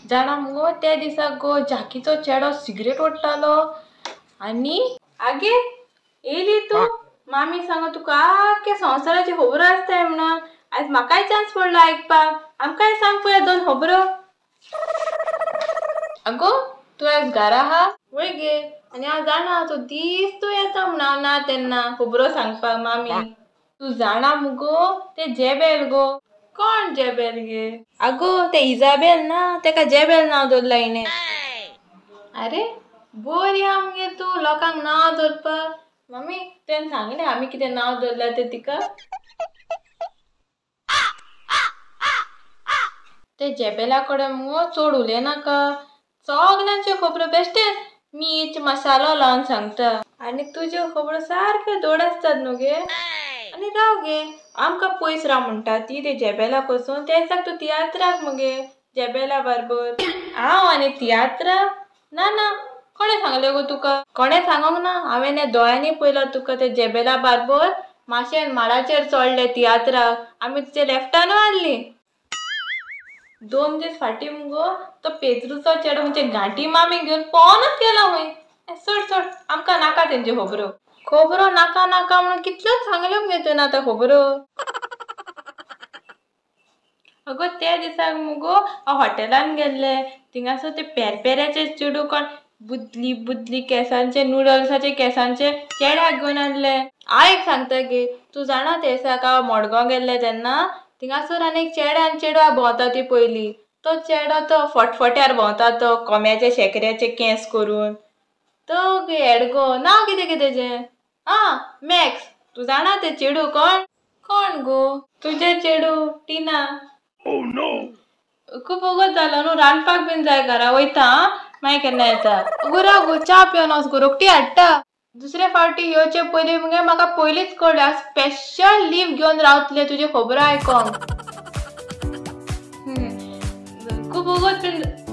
जाणा मुगो त्या दिसा गो जाकीचो चेडो सिगरेट ओडटालो आनी आगे येयली तूं. मामी सांग तुका आख्या संवसाराची खबरो आसताय म्हणून आयज म्हाकाय चान्स पडलो आयकपाक. आमकांय सांग पळया दोन खबरो. अगो तूं आयज घरा आहा? वय गे. आनी हांव जाणा तूं दीस तूं येता म्हूण हांव ना तेन्ना खबरो सांगपाक. मामी तूं जाणा मुगो तें जेबेल गो. कोण जेबेल गे? आगो तें इजाबेल ना, तेका जेबेल नांव दवरलां हिणें. आरे बरी आहा मुगे तूं लोकांक नांव दवरपाक. मम्मी तुवें सांगलें आमी कितें नांव दवरलां तें तिका? ते जेबेला कडेन मुगो चड उलयनाका, सगल्यांच्यो खबरो बेश्टेच मीठ मसालो लावन सांगता आनी तुज्यो खबरो सारक्यो धोड आसतात न्हू गे. आनी राव गे, आमकां पयस राव म्हणटा ती ते जेबेला कडसून. त्या दिसाक तूं तियात्राक मगे जेबेला बरोबर. हांव आनी तियात्राक? ना ना, कोणें सांगलें गो तुका? कोणें सांगोंक ना, हांवें दोळ्यांनी पळयलां तुका ते जेबेला बारबर माशेन माडाचेर चडलें तियात्राक. आमी तुजे लेफ्टानूय आहली. 2 दीस फाटीं मुगो तो पेत्रूचो चेडो म्हणजे घांटी मामी घेवन पोवनूच गेला खंय. सोड सोड, आमकां नाका तेंच्यो खबरो. खबरो नाका नाका म्हणून कितल्योच सांगल्यो मगे तुवें आतां खबरो. अगो त्या दिसाक मुगो हांव हॉटेलान गेल्लें, थिंगासर ते पेरपेऱ्याचे चेडूं कोण बुदली बुदली केंसांचे नुडल्साचे केंसांचे चेड्याक घेवन आसले. हांव एक सांगता गे, तूं जाणा ते दिसाक हांव मडगांव गेल्लें तेन्ना थिंगासर आनी एक चेड्यान चेडवा भोंवता ती पयली. तो चेडो तो फटफट्यार भोंवता तो कोम्याचे शेकऱ्याचे केंस करून. तो गे हेडगो, नांव कितें गे तेजें? आं मॅक्स. तूं जाणा तें चेडूं कोण? कोण गो? तुजें चेडूं टिना. खूब वगत जालो न्हू, रांदपाक बीन जाय घरा. वयता आं, मागीर केन्ना येता. अगो राव गो, च्या पिवन वच गो, रोखडी हाडटा. दुसरे फावटी येवचे पयलीं मगे म्हाका पयलींच कळ्ळें हांव स्पेशल लीव घेवन रावतलें तुज्यो खबरो आयकोंक. खूब वगत बीन.